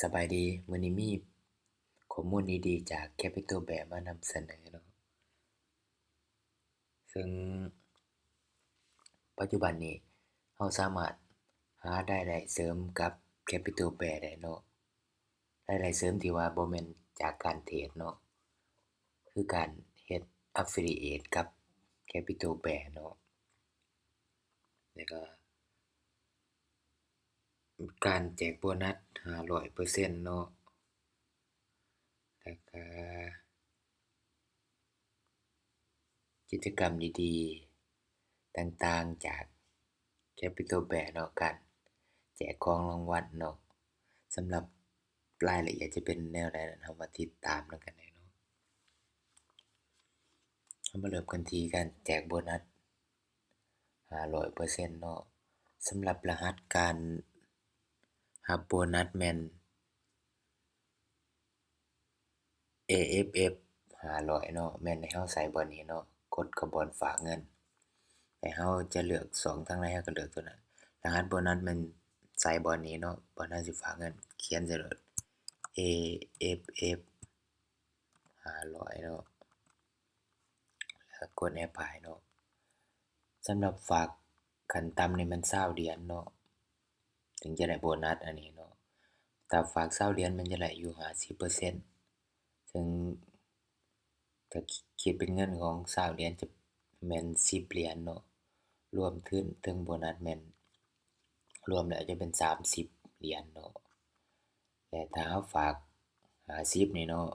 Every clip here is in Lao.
ສະບາຍດີ, ມື້ນີ້ມີຂໍ້ມູນດີໆຈາກ Capital Bear ມານຳສະເໜີເນາະ. ເຊິ່ງປັດຈຸບັນນີ້ເຮົາສາມາດຫາລາຍໄດ້ເສີມກັບ Capital Bear ໄດ້ເນາະ. ລາຍໄດ້ເສີມທີ່ວ່າບໍ່ແມ່ນຈາກການເທຣດເນາະ, ຄືການເຮັດ Affiliate ກັບ Capital Bear ເນາະ. ແລ້ວກໍການແຈກໂບນັດຫ້າຮ້ອຍເປີເຊັນເນາະ, ແລ້ວກໍ ກິດຈະກຳດີໆຕ່າງໆຈາກ Capital Bear ເນາະ, ການແຈກຂອງລາງວັນເນາະ. ສຳລັບລາຍລະອຽດຈະເປັນແນວໃດນັ້ນ ເຮົາມາຕິດຕາມນຳກັນເລີຍເນາະ. ເຮົາມາເລີ່ມກັນທີ່ການແຈກໂບນັດຫ້າຮ້ອຍເປີເຊັນເນາະ. ສຳລັບລະຫັດການຮັບໂບນັດແມ່ນ ເອເອັຟເອັຟຫ້າຮ້ອຍເນາະ, ແມ່ນໃຫ້ເຮົາໃສ່ບ່ອນນີ້ເນາະ, ກົດເຂົ້າບ່ອນຝາກເງິນ ແລະ ເຮົາຈະເລືອກຊ່ອງທາງໃດ ເຮົາກໍເລືອກຕົວນັ້ນ. ລະຫັດໂບນັດແມ່ນໃສ່ບ່ອນນີ້ເນາະ, ບ່ອນເຮົາຊິຝາກເງິນ, ຂຽນໃສ່ໂລດ ເອເອັຟເອັຟຫ້າຮ້ອຍເນາະ, ແລ້ວກໍກົດ Apply ເນາະ. ສຳລັບຝາກຂັ້ນຕ່ຳນີ້ແມ່ນຊາວຫຼຽນເນາະ, ເຖິງຈະໄດ້ໂບນັດອັນນີ້ເນາະ. ຖ້າຝາກຊາວຫຼຽນແມ່ນຈະໄດ້ຢູ່ຫ້າສິບເປີເຊັນ, ເຊິ່ງຖ້າຄິດເປັນເງິນຂອງຊາວຫຼຽນຈະແມ່ນສິບຫຼຽນເນາະ, ລວມທຶນເຖິງໂບນັດແມ່ນລວມແລ້ວຈະເປັນສາມສິບຫຼຽນເນາະ. ແລະ ຖ້າເຮົາຝາກຫ້າສິບນີ້ເນາະ,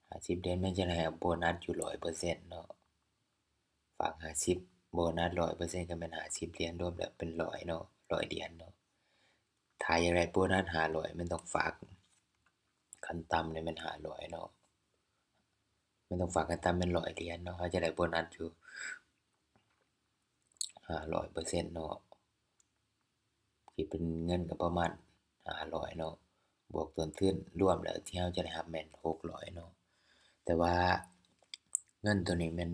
ຫ້າສິບເດືອນແມ່ນຈະໄດ້ໂບນັດຢູ່ຮ້ອຍເປີເຊັນເນາະ. ຝາກຫ້າສິບ ໂບນັດຮ້ອຍເປີເຊັນ ກໍແມ່ນຫ້າສິບຫຼຽນ, ລວມແລ້ວເປັນຮ້ອຍເນາະ, ຮ້ອຍຫຼຽນເນາະ. ຖ້າຢາກໄດ້ໂບນັດຫ້າຮ້ອຍ ແມ່ນຕ້ອງຝາກຂັ້ນຕ່ຳນີ້ແມ່ນຫ້າຮ້ອຍເນາະ, ແມ່ນຕ້ອງຝາກຂັ້ນຕ່ຳແມ່ນຮ້ອຍຫຼຽນເນາະ, ເຮົາຈະໄດ້ໂບນັດຢູ່ຫ້າຮ້ອຍເປີເຊັນເນາະ. ຄິດເປັນເງິນກໍປະມານຫ້າຮ້ອຍເນາະ, ບວກຕົ້ນທຶນລວມແລ້ວທີ່ເຮົາຈະໄດ້ຮັບແມ່ນຫົກຮ້ອຍເນາະ. ແຕ່ວ່າເງິນໂຕນີ້ແມ່ນ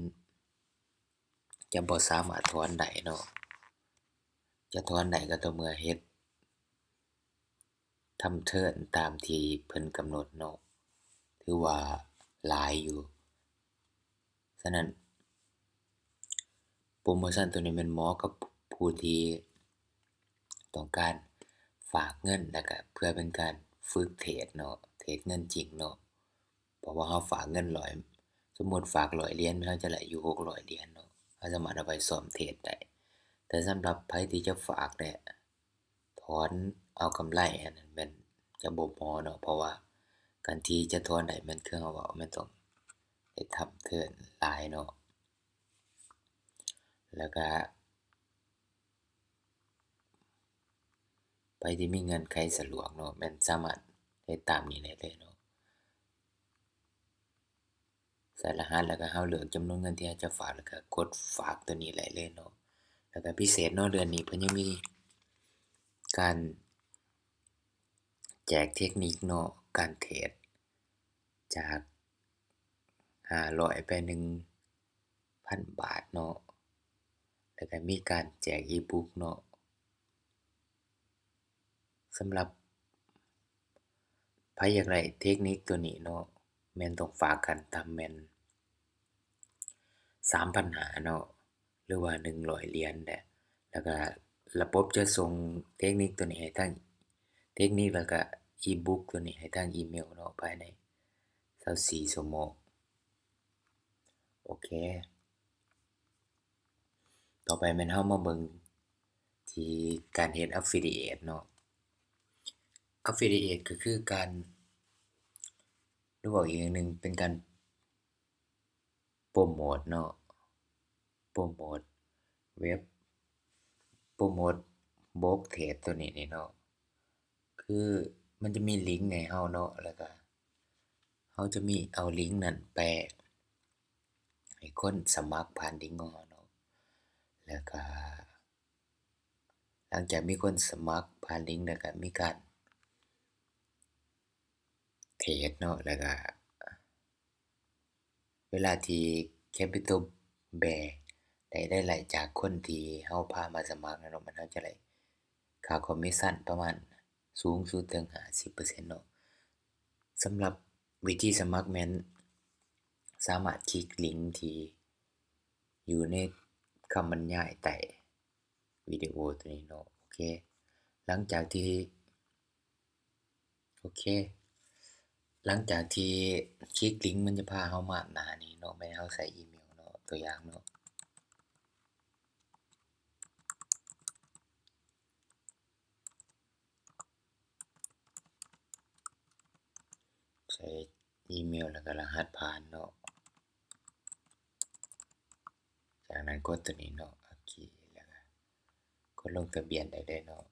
ຈະບໍ່ສາມາດຖອນໄດ້ເນາະ, ຈະຖອນໄດ້ກໍຕໍ່ເມື່ອເຮັດທຳເທີນຕາມທີ່ເພິ່ນກຳນົດເນາະ, ຖືວ່າຫຼາຍຢູ່. ສະນັ້ນ ໂປຣໂມຊັນໂຕນີ້ແມ່ນເໝາະກັບຜູ້ທີ່ຕ້ອງການຝາກເງິນ ແລ້ວກະເພື່ອເປັນການຝຶກເທຣດເນາະ, ເທຣດເງິນຈິງເນາະ. ເພາະວ່າເຮົາຝາກເງິນຮ້ອຍ ສົມມຸດຝາກຮ້ອຍຫຼຽນ ເຮົາຈະໄດ້ຢູ່ຫົກຮ້ອຍຫຼຽນເນາະ, ເຮົາສາມາດເອົາໄປຊ້ອມເທຣດໄດ້. ແຕ່ສຳລັບໃຜທີ່ຈະຝາກແລ້ວ ຖອນເອົາກຳໄລ ອັນນັ້ນແມ່ນຈະບໍ່ເໝາະເນາະ, ເພາະວ່າການທີ່ຈະຖອນໄດ້ແມ່ນຄືເຮົາເວົ້າ ແມ່ນຕ້ອງໄດ້ທຳເທີນຫຼາຍເນາະ. ແລ້ວກະໃຜທີ່ມີເງື່ອນໄຂສະດວກເນາະ ແມ່ນສາມາດເຮັດຕາມນີ້ໄດ້ເລີຍເນາະ. ໃສ່ລະຫັດ ແລ້ວກໍເຮົາເລືອກຈຳນວນເງິນທີ່ເຮົາຈະຝາກ ແລ້ວກໍກົດຝາກຕົວນີ້ໄດ້ເລີຍເນາະ. ແລ້ວກໍພິເສດເນາະ ເດືອນນີ້ເພິ່ນຍັງມີການແຈກເທັກນິກເນາະ ການເທຣດຈາກຫ້າຮ້ອຍໄປໜຶ່ງພັນບາດເນາະ, ແລ້ວກໍມີການແຈກອີບຸກເນາະ. ສຳລັບໃຜຢາກໄດ້ເທັກນິກຕົວນີ້ເນາະ ແມ່ນຕ້ອງຝາກຂັ້ນຕ່ຳແມ່ນສາມພັນຫ້າເນາະ ຫຼືວ່າໜຶ່ງຮ້ອຍຫຼຽນແຫຼະ. ແລ້ວກະລະບົບຈະສົ່ງເທັກນິກຕົວນີ້ໃຫ້ທາງ ເທັກນິກ ແລ້ວກະອີບຸກຕົວນີ້ໃຫ້ທາງອີເມວເນາະ ພາຍໃນຊາວສີ່ຊົ່ວໂມງ. ໂອເຄ. ຕໍ່ໄປແມ່ນເຮົາມາເບິ່ງທີ່ການເຮັດ affiliate ເນາະ. Affiliate ກໍຄືການ ຫຼືເວົ້າອີກຢ່າງໜຶ່ງ ເປັນການໂປຣໂມດເນາະ, ໂປຣໂມດເວັບ ໂປຣໂມດບລັອກເທຣດຕົວນີ້ນີ້ເນາະ. ຄືມັນຈະມີລິງໃຫ້ເຮົາເນາະ, ແລ້ວກະເຮົາຈະມີເອົາລິງນັ້ນໄປໃຫ້ຄົນສະໝັກຜ່ານລິງຂອງເຮົາເນາະ. ແລ້ວກະຫຼັງຈາກມີຄົນສະໝັກຜ່ານລິງ ແລ້ວກະມີການເທຣດເນາະ, ແລ້ວກະ ເວລາທີ່ Capital Bear ໄດ້ ໄດ້ໄລ່ຈາກຄົນທີ່ເຮົາພາມາສະໝັກແລ້ວເນາະ, ມັນ ເຮົາຈະໄດ້ຄ່າຄອມມິດຊັນປະມານ ສູງສຸດເຖິງຫ້າສິບເປີເຊັນເນາະ. ສຳລັບວິທີສະໝັກແມ່ນສາມາດຄລິກລິງທີ່ຢູ່ໃນຄຳບັນຍາຍໃຕ້ວິດີໂອໂຕນີ້ເນາະ. ໂອເຄ ຫຼັງຈາກທີ່ ໂອເຄ ຫຼັງຈາກທີ່ຄລິກລິງ ມັນຈະພາເຮົາມາໜ້ານີ້ເນາະ, ແມ່ນເຮົາໃສ່ອີເມວເນາະ, ຕົວຢ່າງເນາະ ໃສ່ອີເມວ ແລ້ວກໍລະຫັດຜ່ານເນາະ. ຈາກນັ້ນກົດຕົວນີ້ເນາະ, ໂອເຄ ແລ້ວກໍກົດລົງທະບຽນໄດ້ເລີຍເນາະ.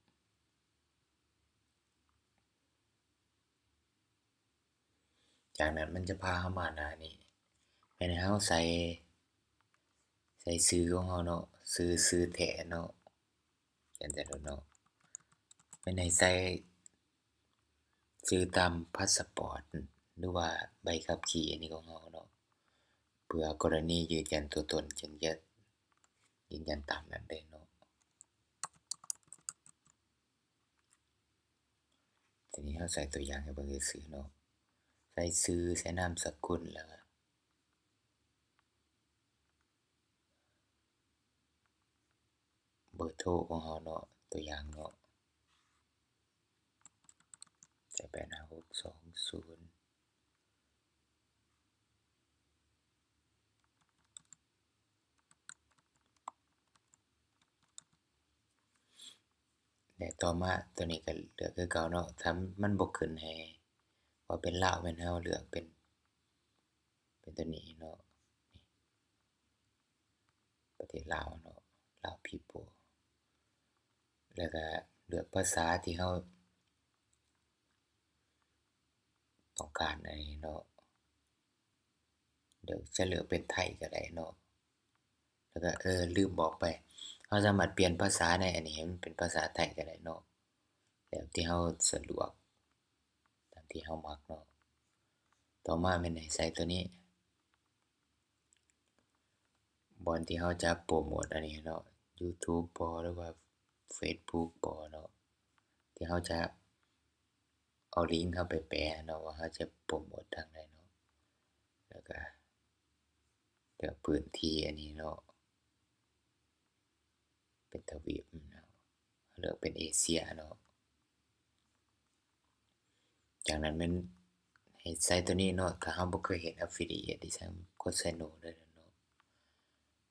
ຈາກນັ້ນມັນຈະພາເຮົາມາໜ້ານີ້, ແມ່ນໃຫ້ເຮົາໃສ່ ໃສ່ຊື່ຂອງເຮົາເນາະ, ຊື່ ຊື່ແທ້ເນາະ, ຂຽນໃສ່ໂລດເນາະ. ແມ່ນໃຫ້ໃສ່ຊື່ຕາມພາສປອດ ຫຼືວ່າໃບຂັບຂີ່ອັນນີ້ຂອງເຮົາເນາະ, ເພື່ອກໍລະນີຢືນຢັນຕົວຕົນ ຈຶ່ງຈະຢືນຢັນຕາມນັ້ນເດ້ເນາະ. ທີນີ້ເຮົາໃສ່ຕົວຢ່າງໃຫ້ເບິ່ງຊື່ໆເນາະ, ໃສ່ຊື່ ໃສ່ນາມສະກຸນ ແລ້ວກໍເບີໂທຂອງເຮົາເນາະ, ຕົວຢ່າງເນາະ ໃສ່ແປດຫ້າຫົກສອງສູນ. ແລະຕໍ່ມາຕົວນີ້ກໍເລືອກຄືເກົ່າເນາະ, ຖ້າມັນບໍ່ຂຶ້ນໃຫ້ວ່າເປັນລາວ ແມ່ນເຮົາເລືອກເປັນ ເປັນຕົວນີ້ເນາະ, ປະເທດລາວເນາະ, Lao people. ແລ້ວກໍເລືອກພາສາທີ່ເຮົາຕ້ອງການອັນນີ້ເນາະ. ເລືອກ ຈະເລືອກເປັນໄທກໍໄດ້ເນາະ. ແລ້ວກໍ ເອີ ລືມບອກໄປ, ເຮົາສາມາດປ່ຽນພາສາໃນອັນນີ້ໃຫ້ມັນເປັນພາສາໄທກໍໄດ້ເນາະ, ແລ້ວທີ່ເຮົາສະດວກ ຕາມທີ່ເຮົາມັກເນາະ. ຕໍ່ມາແມ່ນໃຫ້ໃສ່ຕົວນີ້ ບ່ອນທີ່ເຮົາຈະໂປຣໂມດອັນນີ້ເນາະ, YouTube ບໍ ຫຼືວ່າ Facebook ບໍເນາະ, ທີ່ເຮົາຈະເອົາລິງເຮົາໄປແປເນາະ ວ່າເຮົາຈະໂປຣໂມດທາງໃດເນາະ. ແລ້ວກະເລືອກພື້ນທີ່ອັນນີ້ເນາະ, ເປັນທະວີບເນາະ, ເລືອກເປັນເອເຊຍເນາະ. ຈາກນັ້ນແມ່ນໃຫ້ໃສ່ຕົວນີ້ເນາະ, ຖ້າເຮົາບໍ່ເຄີຍເຮັດ affiliate ອີ່ຫຍັງ ກົດໃສ່ no ໄດ້ເລີຍເນາະ.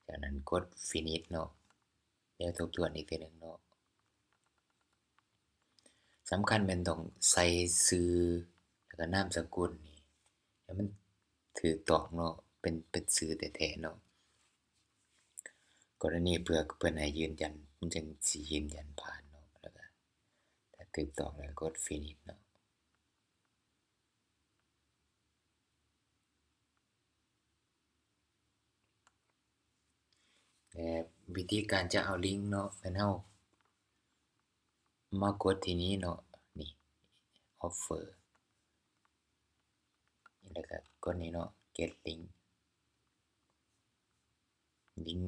ຈາກນັ້ນກົດ finish ເນາະ, ແລ້ວທົບທວນອີກເທື່ອໜຶ່ງເນາະ. ສຳຄັນແມ່ນຕ້ອງໃສ່ຊື່ ແລ້ວກໍນາມສະກຸນນີ້ໃຫ້ມັນຖືກຕ້ອງເນາະ, ເປັນ ເປັນຊື່ແທ້ໆເນາະ. ກໍລະນີເພື່ອເພິ່ນໃຫ້ຢືນຢັນ ມັນຈຶ່ງຊິຢືນຢັນຜ່ານເນາະ. ແລ້ວກໍຖ້າຖືກຕ້ອງແລ້ວກົດ finish ເນາະ. ແລະ ວິທີການຈະເອົາລິງເນາະ ແມ່ນເຮົາມາກົດທີ່ນີ້ເນາະ, ນີ້ offer ແລ້ວກໍກົດນີ້ເນາະ get link. ລິງ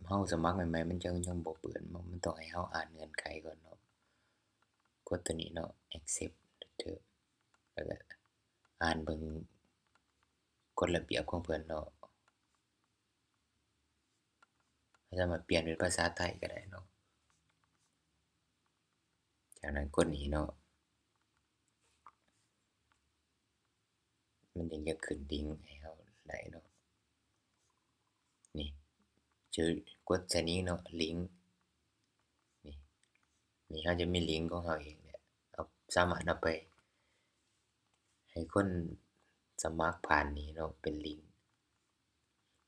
ເຮົາສະໝັກໃໝ່ໆ ມັນຍັງ ຍັງບໍ່ເປີດ, ມັນ ມັນຕ້ອງໃຫ້ເຮົາອ່ານເງື່ອນໄຂກ່ອນເນາະ. ກົດຕົວນີ້ເນາະ accept term ແລ້ວກໍອ່ານເບິ່ງກົດລະບຽບຂອງເພິ່ນເນາະ. ເຮົາສາມາດປ່ຽນເປັນພາສາໄທກໍໄດ້ເນາະ. ຈາກນັ້ນກົດນີ້ເນາະ. ມັນຈຶ່ງຈະຂຶ້ນລິງໃຫ້ເຮົາໄດ້ເນາະ. ນີ້ ຈະກົດໃສ່ນີ້ເນາະ ລິງນີ້. ນີ້ເຮົາຈະມີລິງຂອງເຮົາເອງແຫຼະ, ເຮົາສາມາດເອົາໄປໃຫ້ຄົນສະໝັກຜ່ານນີ້ເນາະ ເປັນລິງ.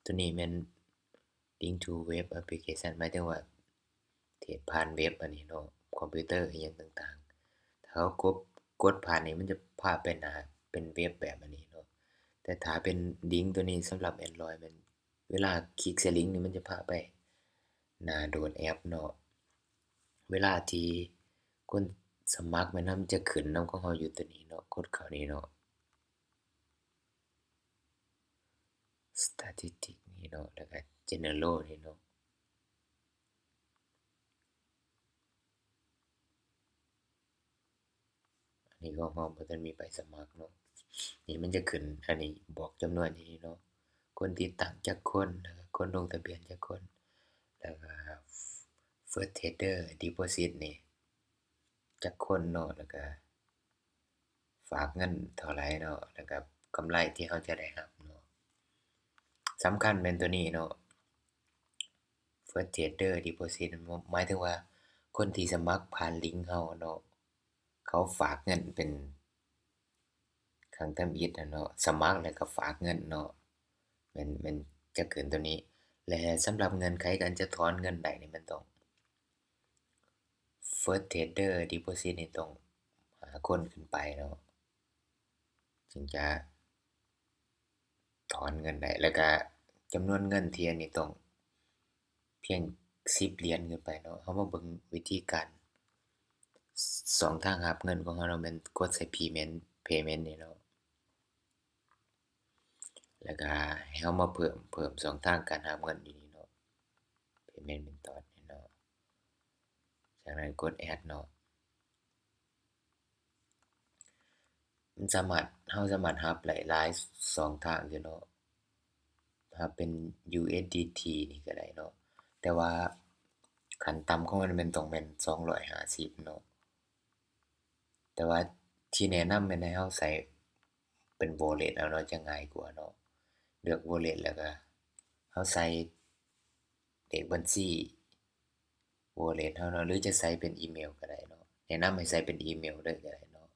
ຕົວນີ້ແມ່ນ link to web application ໝາຍເຖິງວ່າເທດຜ່ານເວັບອັນນີ້ເນາະ, ຄອມພິວເຕີອີ່ຫຍັງຕ່າງໆ. ຖ້າເຮົາກົດ ກົດຜ່ານນີ້ ມັນຈະພາໄປໜ້າເປັນເວັບແບບອັນນີ້ເນາະ. ແຕ່ຖ້າເປັນລິງຕົວນີ້ສຳລັບ Android ແມ່ນເວລາຄລິກໃສ່ລິງນີ້ ມັນຈະພາໄປໜ້າໂຫຼດແອັບເນາະ. ເວລາທີ່ຄົນສະໝັກແມ່ນນຳ ຈະຂຶ້ນນຳຂອງເຮົາຢູ່ຕົວນີ້ເນາະ, ກົດເຂົ້ານີ້ເນາະ. Statistic ນີ້ເນາະ ແລ້ວກໍ General ນີ້ເນາະ. ນີ້ຂອງເຮົາບໍ່ທັນມີໃບສະໝັກເນາະ. ນີ້ມັນຈະຂຶ້ນ ອັນນີ້ບອກຈຳນວນນີ້ເນາະ, ຄົນຕິດຕັ້ງຈັກຄົນ ແລ້ວກໍຄົນລົງທະບຽນຈັກຄົນ ແລ້ວກໍ First Trader Deposit ນີ້ຈັກຄົນເນາະ, ແລ້ວກໍ ຝາກເງິນເທົ່າໃດເນາະ ແລ້ວກໍກຳໄລທີ່ເຮົາຈະໄດ້ຮັບເນາະ. ສຳຄັນແມ່ນໂຕນີ້ເນາະ, First Trader Deposit ໝາຍເຖິງວ່າຄົນທີ່ສະໝັກຜ່ານລິງເຮົາເນາະ, ເຂົາຝາກເງິນເປັນຄັ້ງທຳອິດຫັ້ນເນາະ, ສະໝັກແລ້ວກໍຝາກເງິນເນາະ, ແມ່ນ ແມ່ນຈະຂຶ້ນໂຕນີ້. ແລະ ສຳລັບເງື່ອນໄຂການຈະຖອນເງິນໄດ້ນີ້ ແມ່ນຕ້ອງ First Trader Deposit ນີ້ຕ້ອງຫ້າຄົນຂຶ້ນໄປເນາະ ຈຶ່ງຈະຖອນເງິນໄດ້, ແລ້ວກະຈຳນວນເງິນທີ່ອັນນີ້ຕ້ອງພຽງສິບຫຼຽນຂຶ້ນໄປເນາະ. ເຮົາມາເບິ່ງວິທີການ ສ- ຊ່ອງທາງຮັບເງິນຂອງເຮົາເນາະ, ແມ່ນກົດໃສ່ Payment Payment ນີ້ເນາະ. ແລ້ວກະໃຫ້ເຮົາມາເພີ່ມ ເພີ່ມຊ່ອງທາງການຮັບເງິນຢູ່ນີ້ເນາະ, Payment Method ນີ້ເນາະ. ຈາກນັ້ນກົດ Add ເນາະ. ມັນສາມາດ ເຮົາສາມາດຮັບໄດ້ຫຼາຍຊ່ອງທາງຢູ່ເນາະ, ຮັບເປັນ USDT ນີ້ກໍໄດ້ເນາະ, ແຕ່ວ່າຂັ້ນຕ່ຳຂອງມັນແມ່ນ ຕ້ອງແມ່ນສອງຮ້ອຍຫ້າສິບເນາະ. ແຕ່ວ່າທີ່ແນະນຳແມ່ນໃຫ້ເຮົາໃສ່ເປັນ wallet ເອົາເນາະ, ຈະງ່າຍກວ່າເນາະ. ເລືອກ wallet ແລ້ວກໍເຮົາໃສ່ເລກບັນຊີ wallet ເຮົາເນາະ, ຫຼືຈະໃສ່ເປັນອີເມວກໍໄດ້ເນາະ. ແນະນຳໃຫ້ໃສ່ເປັນອີເມວເລີຍກໍໄດ້ເນາະ,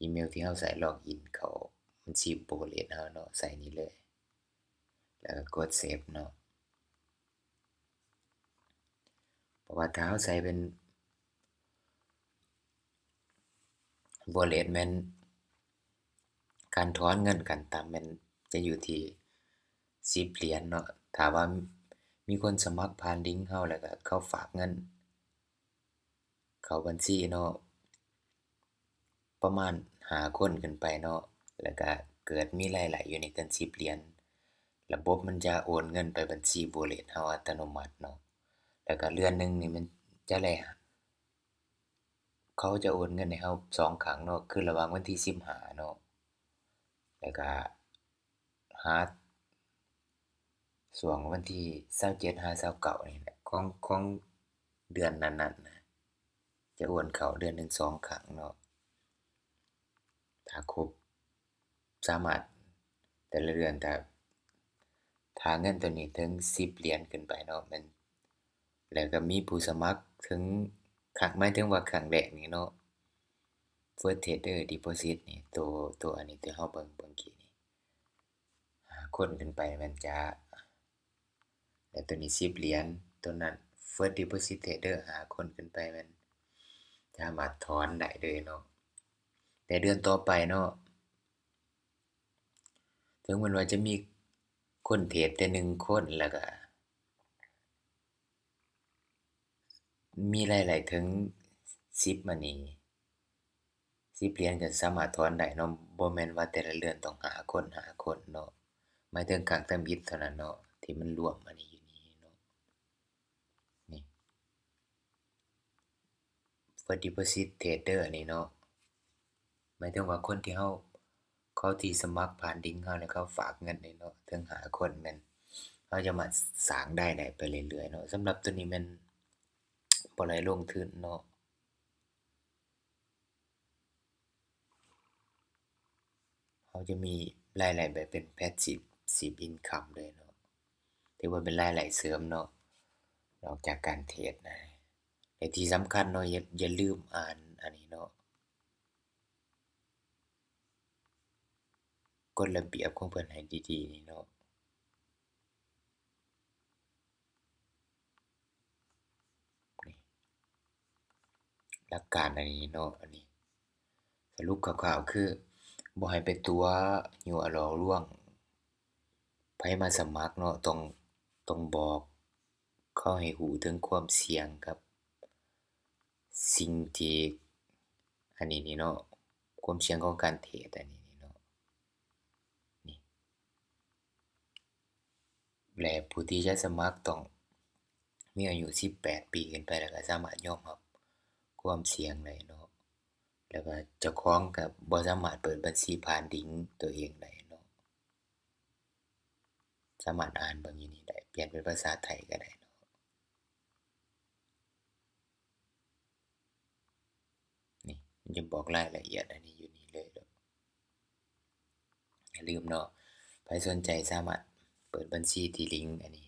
ອີເມວທີ່ເຮົາໃຊ້ log in ເຂົ້າບັນຊີ wallet ເຮົາເນາະ, ໃສ່ນີ້ເລີຍ ແລ້ວກໍກົດ Save ເນາະ. ເພາະວ່າຖ້າເຮົາໃສ່ເປັນ wallet ແມ່ນການຖອນເງິນຂັ້ນຕ່ຳແມ່ນຈະຢູ່ທີ່ສິບຫຼຽນເນາະ. ຖ້າວ່າມີຄົນສະໝັກຜ່ານລິງເຮົາ ແລ້ວກໍເຂົາຝາກເງິນເຂົ້າບັນຊີເນາະ ປະມານຫ້າຄົນຂຶ້ນໄປເນາະ, ແລ້ວກະເກີດມີລາຍໄດ້ຢູ່ໃນເກີນສິບຫຼຽນ, ລະບົບມັນຈະໂອນເງິນໄປບັນຊີ wallet ເຮົາອັດຕະໂນມັດເນາະ. ແລ້ວກະເດືອນໜຶ່ງນີ້ມັນຈະໄດ້ ເຂົາຈະໂອນເງິນໃຫ້ເຮົາສອງຄັ້ງເນາະ, ຄືລະຫວ່າງວັນທີສິບຫ້າເນາະ ແລ້ວກະ ຫາຊ່ວງວັນທີຊາວເຈັດຫາຊາວເກົ້ານີ້ແຫຼະ ຂອງ ຂອງເດືອນນັ້ນໆນະ, ຈະໂອນເຂົ້າເດືອນໜຶ່ງສອງຄັ້ງເນາະ. ຖ້າຄົບ ສາມາດແຕ່ລະເດືອນ ຖ້າ ຖ້າເງິນໂຕນີ້ເຖິງສິບຫຼຽນຂຶ້ນໄປເນາະ ແມ່ນ ແລ້ວກໍມີຜູ້ສະໝັກເຖິງ ຄັ້ງ ໝາຍເຖິງວ່າຄັ້ງແລກນີ້ເນາະ First Trader Deposit ນີ້ ໂຕ ໂຕອັນນີ້ທີ່ເຮົາເບິ່ງເມື່ອກີ້ນີ້ ຫ້າຄົນຂຶ້ນໄປແມ່ນຈະ ແລະ ໂຕນີ້ສິບຫຼຽນ ໂຕນັ້ນ First Deposit Trader ຫ້າຄົນຂຶ້ນໄປແມ່ນສາມາດຖອນໄດ້ເລີຍເນາະ. ແຕ່ເດືອນຕໍ່ໄປເນາະ ເຖິງແມ່ນວ່າຈະມີຄົນເທຣດແຕ່ໜຶ່ງຄົນ ແລ້ວກະ ມີລາຍໄດ້ເຖິງສິບ ອັນນີ້ ສິບຫຼຽນກໍສາມາດຖອນໄດ້ເນາະ, ບໍ່ແມ່ນວ່າແຕ່ລະເດືອນຕ້ອງຫ້າຄົນ ຫ້າຄົນເນາະ, ໝາຍເຖິງຄັ້ງທຳອິດເທົ່ານັ້ນເນາະ ທີ່ມັນລວມອັນນີ້ຢູ່ນີ້ເນາະ. ນີ້ First Deposit Trader ນີ້ເນາະ ໝາຍເຖິງວ່າຄົນທີ່ເຮົາ ເຂົາທີ່ສະໝັກຜ່ານລິງເຮົາ ແລ້ວເຂົາຝາກເງິນນີ້ເນາະ ເຖິງຫ້າຄົນ ແມ່ນເຮົາຈະມາສ້າງລາຍໄດ້ໄປເລື້ອຍໆເນາະ. ສຳລັບໂຕນີ້ແມ່ນບໍ່ໄດ້ລົງທຶນເນາະ, ເຮົາຈະມີລາຍໄດ້ແບບເປັນ passive income ເລີຍເນາະ, ຖືວ່າເປັນລາຍໄດ້ເສີມເນາະ ນອກຈາກການເທຣດນະ. ແລະທີ່ສຳຄັນເນາະ ຢ່າ ຢ່າລືມອ່ານອັນນີ້ເນາະ ກົດລະບຽບຂອງເພິ່ນໃຫ້ດີໆນີ້ເນາະ. ນີ້ ຫຼັກການອັນນີ້ເນາະ ອັນນີ້ສະຫຼຸບຄ່າວໆ ຄືບໍ່ໃຫ້ໄປຕົວະຍົວະຫຼອກລວງໃຜມາສະໝັກເນາະ, ຕ້ອງ ຕ້ອງບອກ ເຂົາໃຫ້ຮູ້ເຖິງຄວາມສ່ຽງກັບສິ່ງທີ່ ອັນນີ້ນີ້ເນາະ ຄວາມສ່ຽງຂອງການເທຣດອັນນີ້ນີ້ເນາະ ນີ້ ແລະ ຜູ້ທີ່ຈະສະໝັກຕ້ອງມີອາຍຸສິບແປດປີຂຶ້ນໄປ ແລ້ວກໍສາມາດຍອມຮັບຄວາມສ່ຽງໄດ້ເນາະ. ລະກະເຈົ້າຂອງກະບໍ່ສາມາດເປີດບັນຊີຜ່ານລິງໂຕເອງໄດ້ເນາະ. ສາມາດອ່ານເບິ່ງຢູ່ນີ້ໄດ້ ປ່ຽນເປັນພາສາໄທກະໄດ້ເນາະ. ນີ້ ມັນຈະບອກລາຍລະອຽດອັນນີ້ຢູ່ນີ້ເລີຍເນາະ. ຢ່າລືມເນາະ ໃຜສົນໃຈສາມາດເປີດບັນຊີທີ່ລິງອັນນີ້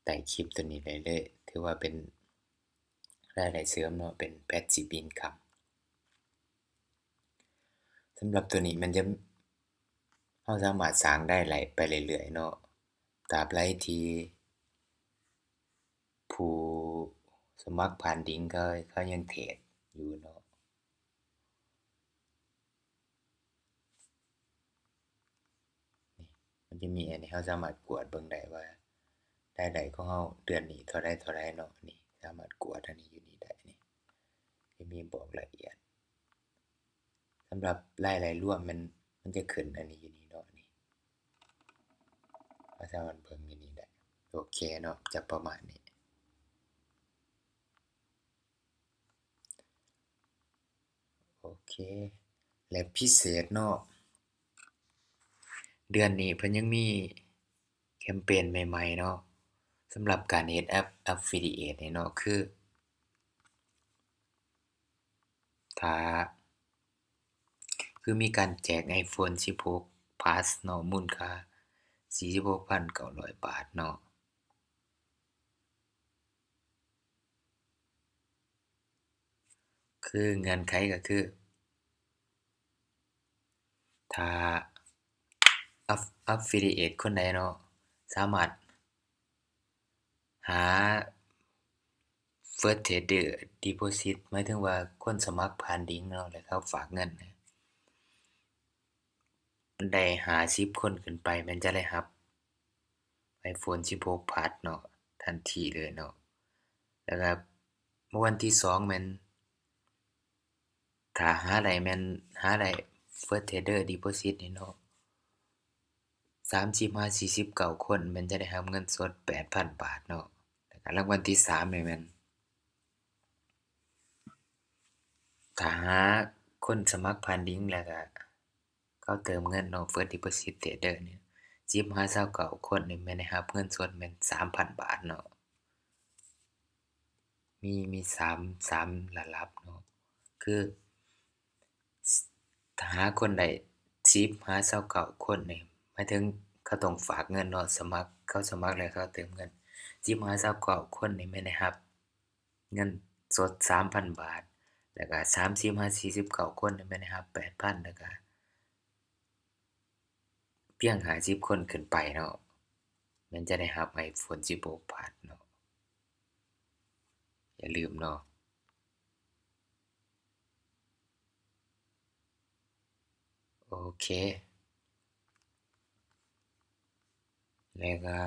ໃຕ້ຄລິບໂຕນີ້ໄດ້ເລີຍ ຖືວ່າເປັນລາຍໄດ້ເສີມເນາະ ເປັນ passive income. ສຳລັບໂຕນີ້ມັນຈະ ເຮົາສາມາດສ້າງລາຍໄດ້ໄປເລື້ອຍໆເນາະ ຕາບໃດທີ່ຜູ້ສະໝັກຜ່ານລິງເຂົາ ເຂົາຍັງເທຣດຢູ່ເນາະ. ນີ້ ມັນຈະມີອັນນີ້ ເຮົາສາມາດກວດເບິ່ງໄດ້ວ່າລາຍໄດ້ຂອງເຮົາເດືອນນີ້ເທົ່າໃດເທົ່າໃດເນາະ. ນີ້ ສາມາດກວດອັນນີ້ຢູ່ນີ້ໄດ້ ນີ້ ຈະມີບອກລາຍລະອຽດ. ສຳລັບລາຍໄດ້ລວມມັນ ມັນຈະຂຶ້ນອັນນີ້ຢູ່ນີ້ເນາະ ນີ້ ເຮົາສາມາດເບິ່ງຢູ່ນີ້ໄດ້. ໂອເຄເນາະ ຈະປະມານນີ້. ໂອເຄ ແລະ ພິເສດເນາະ ເດືອນນີ້ເພິ່ນຍັງມີແຄມເປນໃໝ່ໆເນາະ ສຳລັບການເຮັດແອັບ affiliate ນີ້ເນາະ ຄື ຖ້າ ຄືມີການແຈກ iPhone ສິບຫົກ Plus ເນາະ ມູນຄ່າສີ່ສິບຫົກພັນເກົ້າຮ້ອຍບາດເນາະ. ຄືເງື່ອນໄຂກະຄື ຖ້າ Aff- affiliate ຄົນໃດເນາະ ສາມາດຫາ First Trader Deposit ໝາຍເຖິງວ່າຄົນສະໝັກຜ່ານລິງເນາະ ແລ້ວເຂົາຝາກເງິນ ໄດ້ຫ້າສິບຄົນຂຶ້ນໄປ ແມ່ນຈະໄດ້ຮັບ iPhone ສິບຫົກ Plus ເນາະ ທັນທີເລີຍເນາະ. ແລ້ວກະເມື່ອວັນທີສອງແມ່ນ ຖ້າຫາໄດ້ແມ່ນ ຫາໄດ້ First Trader Deposit ນີ້ເນາະ ສາມສິບຫາສີ່ສິບເກົ້າຄົນ ແມ່ນຈະໄດ້ຮັບເງິນສົດແປດພັນບາດເນາະ. ແລ້ວກະລາງວັນທີສາມນີ້ແມ່ນ ຖ້າຫາຄົນສະໝັກຜ່ານລິງ ແລ້ວກະເຂົາເຕີມເງິນເນາະ First Deposit Trader ນີ້ ສິບຫາຊາວເກົ້າຄົນນີ້ແມ່ນໄດ້ຮັບເງິນສົດແມ່ນສາມພັນບາດເນາະ. ມີ ມີສາມ ສາມລະດັບເນາະ ຄື ຖ້າຫາຄົນໄດ້ສິບຫາຊາວເກົ້າຄົນນີ້ ໝາຍເຖິງເຂົາຕ້ອງຝາກເງິນເນາະ ສະໝັກ ເຂົາສະໝັກແລ້ວເຂົາເຕີມເງິນ ສິບຫາຊາວເກົ້າຄົນນີ້ແມ່ນໄດ້ຮັບເງິນສົດສາມພັນບາດ ແລ້ວກະສາມສິບຫາສີ່ສິບເກົ້າຄົນນີ້ແມ່ນໄດ້ຮັບແປດພັນ ແລ້ວກະ ພຽງຫ້າສິບຄົນຂຶ້ນໄປເນາະ ແມ່ນຈະໄດ້ຮັບ iPhone ສິບຫົກ Plus ເນາະ. ຢ່າລືມເນາະ. ໂອເຄ ແລ້ວກະ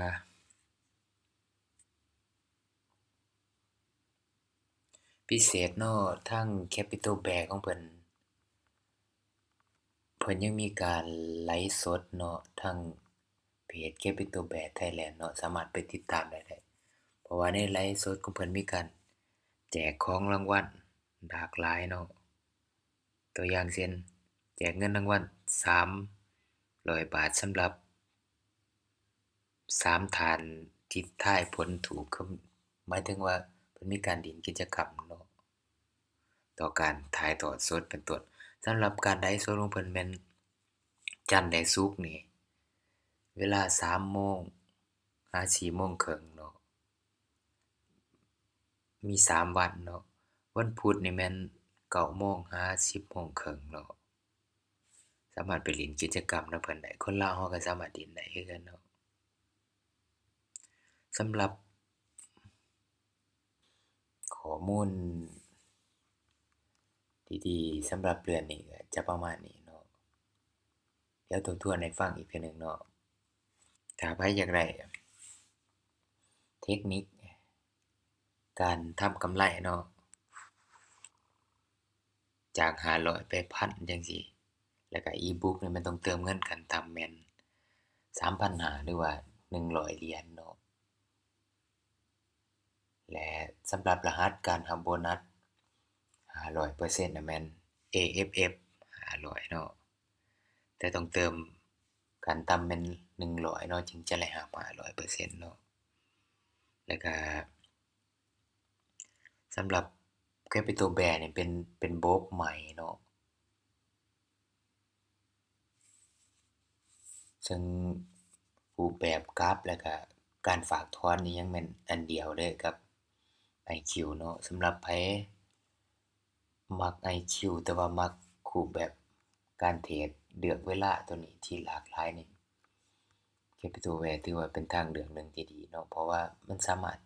ພິເສດເນາະ ທາງ Capital Bear ຂອງເພິ່ນ ເພິ່ນຍັງມີການໄລຟ໌ສົດເນາະ ທາງເພຈ Capital Bear Thailand ເນາະ ສາມາດໄປຕິດຕາມໄດ້ ໄດ້ ເພາະວ່າໃນໄລຟ໌ສົດຂອງເພິ່ນມີການແຈກຂອງລາງວັນຫຼາກຫຼາຍເນາະ. ຕົວຢ່າງເຊັ່ນ ແຈກເງິນລາງວັນສາມຮ້ອຍບາດ ສຳລັບ ສາມທ່ານທີ່ທາຍຜົນຖືກ ຄື ໝາຍເຖິງວ່າເພິ່ນມີການຫຼິ້ນກິດຈະກຳເນາະ ຕໍ່ການຖ່າຍທອດສົດເປັນຕົ້ນ. ສຳລັບການໄລຟ໌ສົດຂອງເພິ່ນແມ່ນຈັນ ແລະ ສຸກນີ້ ເວລາສາມໂມງຫາສີ່ໂມງເຄິ່ງເນາະ. ມີສາມວັນເນາະ ວັນພຸດນີ້ແມ່ນເກົ້າໂມງຫາສິບໂມງເຄິ່ງເນາະ ສາມາດໄປຫຼິ້ນກິດຈະກຳນຳເພິ່ນໄດ້ ຄົນລາວເຮົາກະສາມາດຫຼິ້ນໄດ້ຄືກັນເນາະ. ສຳລັບຂໍ້ມູນດີໆ ສຳລັບເດືອນນີ້ກະຈະປະມານນີ້ເນາະ. ດຽວທົບທວນໃຫ້ຟັງອີກເທື່ອໜຶ່ງເນາະ ຖ້າໃຜຢາກໄດ້ເຕັກນິກການທຳກຳໄລເນາະ ຈາກຫ້າຮ້ອຍໄປພັນຈັ່ງຊີ້ ແລ້ວກະອີບຸກນີ້ແມ່ນຕ້ອງເຕີມເງິນຂັ້ນຕ່ຳແມ່ນສາມພັນຫ້າ ຫຼືວ່າໜຶ່ງຮ້ອຍຫຼຽນເນາະ. ແລະ ສຳລັບລະຫັດການຮັບໂບນັດ ຫ້າຮ້ອຍເປີເຊັນນະ ແມ່ນ ເອເອັຟເອັຟຫ້າຮ້ອຍເນາະ ແຕ່ຕ້ອງເຕີມຂັ້ນຕ່ຳແມ່ນໜຶ່ງຮ້ອຍເນາະ ຈຶ່ງຈະໄດ້ຮັບຫ້າຮ້ອຍເປີເຊັນເນາະ. ແລ້ວກະສຳລັບ Capital Bear ນີ້ເປັນ ເປັນລະບົບໃໝ່ເນາະ ເຊິ່ງຮູບແບບກາຟ ແລ້ວກະການຝາກຖອນນີ້ຍັງແມ່ນອັນດຽວເລີຍກັບ IQ ເນາະ. ສຳລັບໃຜມັກ IQ ແຕ່ວ່າມັກຮູບແບບການເທຣດເລືອກເວລາໂຕນີ້ທີ່ຫຼາກຫຼາຍນີ້ Capital Bear ຖືວ່າເປັນທາງເລືອກໜຶ່ງທີ່ດີເນາະ ເພາະວ່າມັນສາມາດ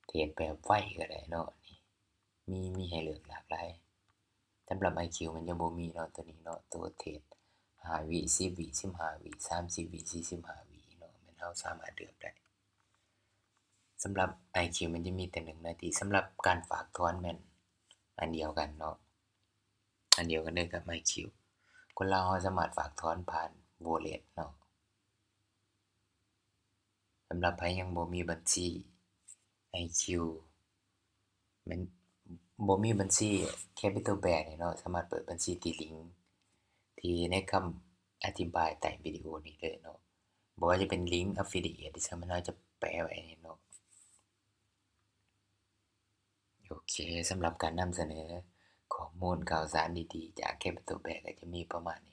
ເທຣດແບບໄວກໍໄດ້ເນາະ ນີ້ ມີ ມີໃຫ້ເລືອກຫຼາກຫຼາຍ. ສຳລັບ IQ ມັນຈະບໍ່ມີເນາະ ໂຕນີ້ເນາະ ໂຕເທຣດຫ້າວິ ສິບວິ ສິບຫ້າວິ ສາມສິບວິ ສີ່ສິບຫ້າວິເນາະ ແມ່ນເຮົາສາມາດເລືອກໄດ້. ສຳລັບ IQ ມັນຈະມີແຕ່ໜຶ່ງນາທີ ສຳລັບການຝາກຖອນແມ່ນອັນດຽວກັນເນາະ ອັນດຽວກັນເລີຍກັບ IQ. ຄົນລາວເຮົາສາມາດຝາກຖອນຜ່ານ wallet ເນາະ. ສຳລັບໃຜຍັງບໍ່ມີບັນຊີ IQ ແມ່ນ ບໍ່ມີບັນຊີ Capital Bear ນີ້ເນາະ ສາມາດເປີດບັນຊີທີ່ລິງທີ່ໃນຄຳອະທິບາຍໃຕ້ວິດີໂອນີ້ເລີຍເນາະ ບໍ່ວ່າຈະເປັນລິງ affiliate ທີ່ສາມາດເຮົາຈະແປະໄວ້ນີ້ເນາະ. ໂອເຄ ສຳລັບການນຳສະເໜີຂໍ້ມູນຂ່າວສານດີໆຈາກ Capital Bear ກໍຈະມີປະມານນີ້.